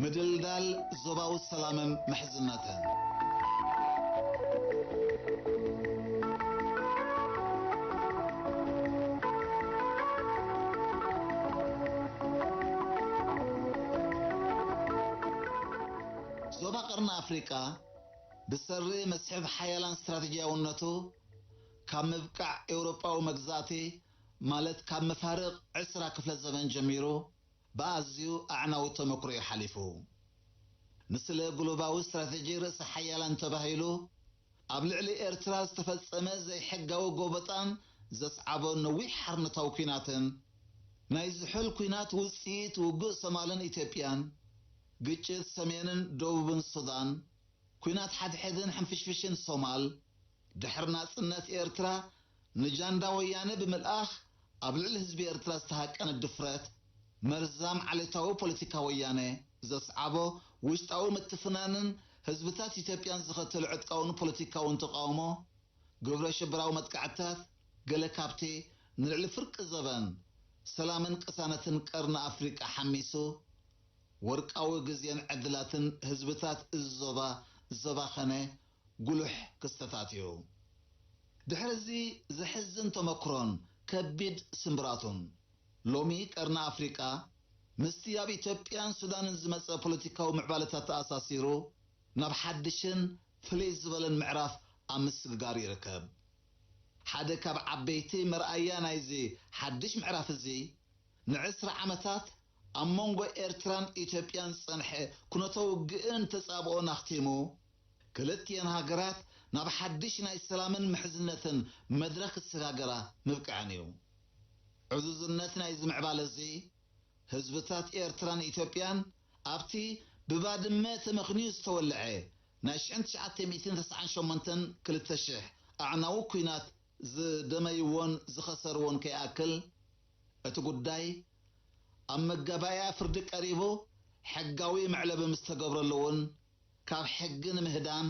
ምድልዳል ዞባዊ ሰላምን ምሕዝነትን። ዞባ ቀርኒ ኣፍሪቃ ብሰሪ መስሕብ ሓያላን ስትራተጂያውነቱ ካብ ምብቃዕ ኤውሮጳዊ መግዛእቲ፣ ማለት ካብ መፋርቕ ዕስራ ክፍለ ዘበን ጀሚሩ ብኣዝዩ ኣዕናዊ ተመክሮ እዩ ሓሊፉ። ንስለ ግሎባዊ ስትራተጂ ርእሰ ሓያላን ተባሂሉ ኣብ ልዕሊ ኤርትራ ዝተፈጸመ ዘይሕጋዊ ጎበጣን ዘስዓቦ ነዊሕ ሓርነታዊ ኲናትን፣ ናይ ዝሑል ኲናት ውጽኢት ውግእ ሶማልን ኢትዮጵያን፣ ግጭት ሰሜንን ደቡብን ሱዳን፣ ኲናት ሓድሕድን ሕንፍሽፍሽን ሶማል፣ ድሕሪ ናጽነት ኤርትራ ንጃንዳ ወያነ ብምልኣኽ ኣብ ልዕሊ ህዝቢ ኤርትራ ዝተሃቀነ ድፍረት፣ መርዛም ዓሌታዊ ፖለቲካ ወያነ ዘስዓቦ ውሽጣዊ ምትፍናንን ህዝብታት ኢትዮጵያን ዝኸተሎ ዕጥቃውን ፖለቲካውን ተቃውሞ፣ ግብረ ሽበራዊ መጥቃዕትታት፣ ገለ ካብቲ ንልዕሊ ፍርቂ ዘበን ሰላምን ቅሳነትን ቀርኒ ኣፍሪቃ ሓሚሱ፣ ወርቃዊ ግዜን ዕድላትን ህዝብታት እዚ ዞባ ዘባኸነ ጉሉሕ ክስተታት እዩ። ድሕሪ እዚ ዘሕዝን ተመክሮን ከቢድ ስምብራቱን፣ ሎሚ ቀርኒ ኣፍሪቃ ምስቲ ኣብ ኢትዮጵያን ሱዳንን ዝመጸ ፖለቲካዊ ምዕባለታት ተኣሳሲሩ፣ ናብ ሓድሽን ፍልይ ዝበለን ምዕራፍ ኣብ ምስግጋር ይርከብ። ሓደ ካብ ዓበይቲ መርኣያ ናይዚ ሓድሽ ምዕራፍ እዚ፣ ንዕስራ ዓመታት ኣብ መንጎ ኤርትራን ኢትዮጵያን ዝጸንሐ ኩነተ ውግእን ተጻብኦን ኣኽቲሙ፣ ክልቲኤን ሃገራት ናብ ሓድሽ ናይ ሰላምን ምሕዝነትን መድረኽ ክሰጋገራ ምብቅዐን እዩ። ዕዙዝነት ናይዚ ምዕባለ እዚ፣ ህዝብታት ኤርትራን ኢትዮጵያን ኣብቲ ብባድመ ተመኽንዩ ዝተወልዐ ናይ ሽሕን ትሽዓተ ሚእትን ተስዓን ሸሞንተን ክልተ ሽሕ ኣዕናዊ ኲናት ዝደመይዎን ዝኸሰርዎን ከይኣክል፣ እቲ ጉዳይ ኣብ መጋባእያ ፍርዲ ቀሪቡ ሕጋዊ መዕለቢ ምስ ተገብረሉ እውን፣ ካብ ሕጊ ንምህዳም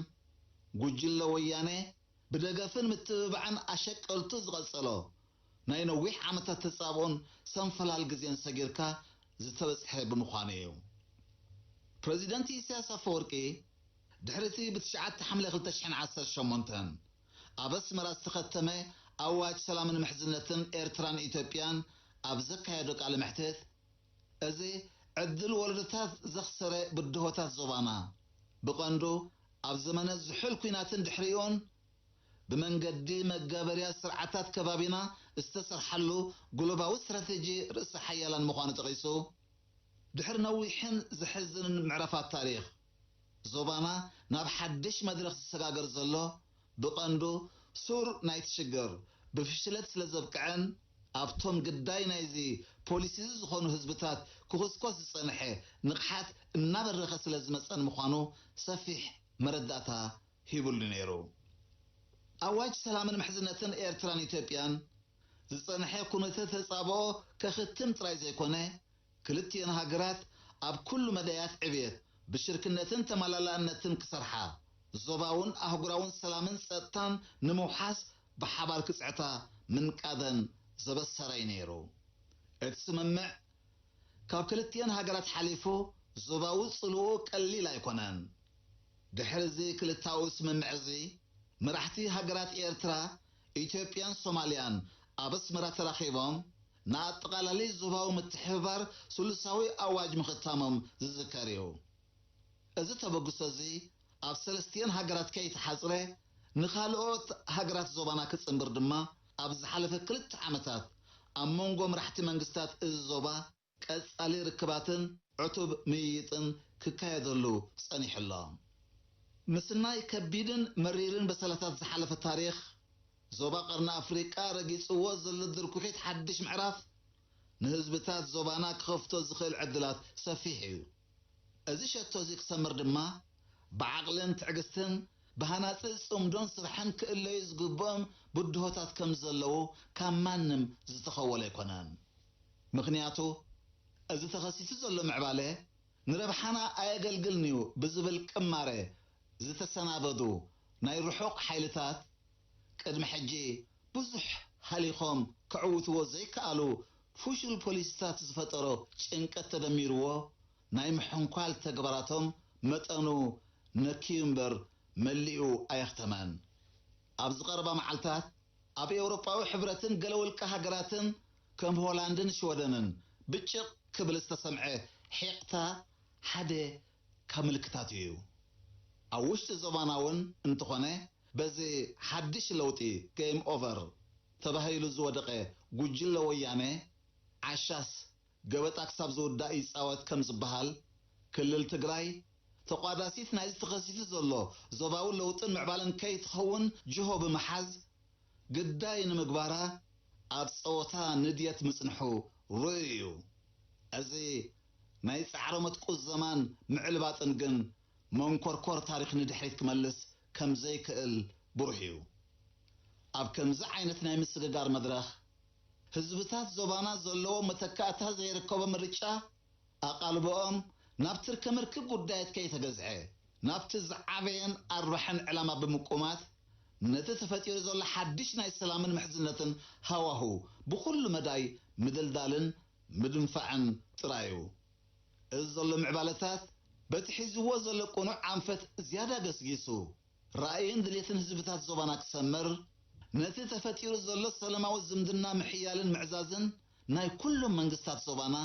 ጉጅለ ወያነ ብደገፍን ምትብባዕን ኣሸቀልቱ ዝቐጸሎ ናይ ነዊሕ ዓመታት ተጻብኦን ሰንፈላል ግዜን ሰጊርካ ዝተበጽሐ ብምዃኑ እዩ። ፕረዚደንት ኢሳያስ ኣፈወርቂ ድሕሪ እቲ ብትሽዓተ ሓምለ ክልተ ሽሕን ዓሰርተ ሸሞንተን ኣብ ኣስመራ ዝተኸተመ ኣዋጅ ሰላምን ምሕዝነትን ኤርትራን ኢትዮጵያን ኣብ ዘካየዶ ቃለ መሕትት፣ እዚ ዕድል ወለዶታት ዘኽሰረ ብድሆታት ዞባና፣ ብቐንዱ ኣብ ዘመነ ዝሑል ኲናትን ድሕሪኡን ብመንገዲ መጋበርያ ስርዓታት ከባቢና ዝተሰርሓሉ ግሎባዊ ስትራተጂ ርእሰ ሓያላን ምዃኑ ጠቒሱ፣ ድሕሪ ነዊሕን ዘሕዝንን ምዕራፋት ታሪኽ፣ ዞባና ናብ ሓድሽ መድረኽ ዝሰጋገር ዘሎ ብቐንዱ ሱር ናይቲ ሽግር ብፍሽለት ስለ ዘብቅዐን፣ ኣብቶም ግዳይ ናይዚ ፖሊሲ እዚ ዝኾኑ ህዝብታት ክኹስኮስ ዝጸንሐ ንቕሓት እናበረኸ ስለ ዝመጸን ምዃኑ ሰፊሕ መረዳእታ ሂቡሉ ነይሩ። ኣዋጅ ሰላምን ምሕዝነትን ኤርትራን ኢትዮጵያን ዝጸንሐ ኩነተ ተጻብኦ ከኽትም ጥራይ ዘይኮነ፣ ክልቲኤን ሃገራት ኣብ ኩሉ መዳያት ዕብየት ብሽርክነትን ተመላላእነትን ክሰርሓ፣ ዞባውን ኣህጉራውን ሰላምን ጸጥታን ንምውሓስ ብሓባር ክጽዕታ ምንቃደን ዘበሰረ እዩ ነይሩ። እቲ ስምምዕ ካብ ክልቲኤን ሃገራት ሓሊፉ ዞባዊ ጽልኡ ቀሊል ኣይኮነን። ድሕሪ እዚ ክልታዊ ስምምዕ እዚ፣ መራሕቲ ሃገራት ኤርትራ፣ ኢትዮጵያን ሶማልያን ኣብ ኣስመራ ተራኺቦም ንኣጠቓላሊ ዞባዊ ምትሕብባር ስሉሳዊ ኣዋጅ ምኽታሞም ዝዝከር እዩ። እዚ ተበግሶ እዚ ኣብ ሰለስቲኤን ሃገራት ከይተሓጽረ፣ ንኻልኦት ሃገራት ዞባና ክጽንብር ድማ፣ ኣብ ዝሓለፈ ክልተ ዓመታት ኣብ መንጎ መራሕቲ መንግስታት እዚ ዞባ ቀጻሊ ርክባትን ዕቱብ ምይይጥን ክካየደሉ ጸኒሑ ኣሎ። ምስናይ ከቢድን መሪርን በሰላታት ዝሓለፈ ታሪኽ፣ ዞባ ቀርኒ ኣፍሪቃ ረጊጽዎ ዘሎ ድርኩኺት ሓድሽ ምዕራፍ፣ ንህዝብታት ዞባና ክኸፍቶ ዝኽእል ዕድላት ሰፊሕ እዩ። እዚ ሸቶ እዚ ክሰምር ድማ፣ ብዓቕልን ትዕግስትን፣ ብሃናጺ ጽምዶን ስራሕን ክእለዩ ዝግብኦም ብድሆታት ከም ዘለዉ ካብ ማንም ዝተኸወለ ኣይኮነን። ምኽንያቱ፣ እዚ ተኸሲቱ ዘሎ ምዕባለ ንረብሓና ኣየገልግልን እዩ ብዝብል ቅማረ ዝተሰናበዱ ናይ ርሑቕ ሓይልታት፣ ቅድሚ ሕጂ ብዙሕ ሃሊኾም ከዕውትዎ ዘይከኣሉ ፍሹል ፖሊሲታት ዝፈጠሮ ጭንቀት ተደሚርዎ፣ ናይ ምሕንኳል ተግባራቶም መጠኑ ነክዩ እምበር መሊኡ ኣየኽተመን። ኣብዚ ቀረባ መዓልታት ኣብ ኤውሮጳዊ ሕብረትን ገለ ውልቀ ሃገራትን ከም ሆላንድን ሽወደንን ብጭቕ ክብል ዝተሰምዐ ሒቕታ ሓደ ካብ ምልክታት እዩ። ኣብ ውሽጢ ዞባና እውን እንተኾነ በዚ ሓድሽ ለውጢ ጌም ኦቨር ተባሂሉ ዝወደቐ ጉጅለ ወያነ ዓሻስ ገበጣ ክሳብ ዝውዳእ ይጻወት ከም ዝበሃል፣ ክልል ትግራይ ተቋዳሲት ናይዚ ተኸሲቱ ዘሎ ዞባዊ ለውጥን ምዕባለን ከይትኸውን ጅሆ ብምሓዝ ግዳይ ንምግባራ ኣብ ጸወታ ንድየት ምጽንሑ ርኡይ እዩ። እዚ ናይ ጻዕረሞት ቁዘማን ምዕልባጥን ግን መንኮርኮር ታሪኽ ንድሕሪት ክመልስ ከም ዘይክእል ብሩህ እዩ። ኣብ ከምዚ ዓይነት ናይ ምስግጋር መድረኽ ህዝብታት ዞባና ዘለዎ መተካእታ ዘይርከቦ ምርጫ ኣቓልቦኦም ናብ ትርከ ምርክብ ጉዳያት ከይተገዝዐ ናብቲ ዝዓበየን ኣርባሕን ዕላማ ብምቁማት ነቲ ተፈጢሩ ዘሎ ሓድሽ ናይ ሰላምን ምሕዝነትን ሃዋሁ ብኹሉ መዳይ ምድልዳልን ምድንፋዕን ጥራይ እዩ። እዚ ዘሎ ምዕባለታት በቲ ሒዝዎ ዘሎ ቅኑዕ ኣንፈት ዝያዳ ገስጊሱ ራእይን ድሌትን ህዝብታት ዞባና ክሰምር ነቲ ተፈጢሩ ዘሎ ሰላማዊ ዝምድና ምሕያልን ምዕዛዝን ናይ ኩሎም መንግስታት ዞባና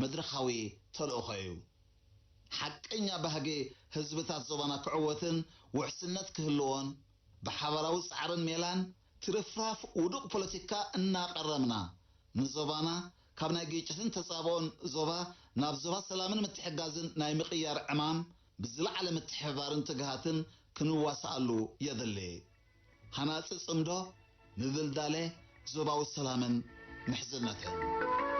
መድረኻዊ ተልእኾ እዩ። ሓቀኛ ባህጊ ህዝብታት ዞባና ክዕወትን ውሕስነት ክህልዎን ብሓባራዊ ጻዕርን ሜላን ትርፍራፍ ውዱቕ ፖለቲካ እናቐረምና ንዞባና ካብ ናይ ግጭትን ተጻብኦን ዞባ ናብ ዞባ ሰላምን ምትሕጋዝን ናይ ምቕያር ዕማም ብዝለዓለ ምትሕብባርን ትግሃትን ክንዋስኣሉ የድሊ። ሃናጺ ጽምዶ ንድልዳለ ዞባዊ ሰላምን ምሕዝነትን።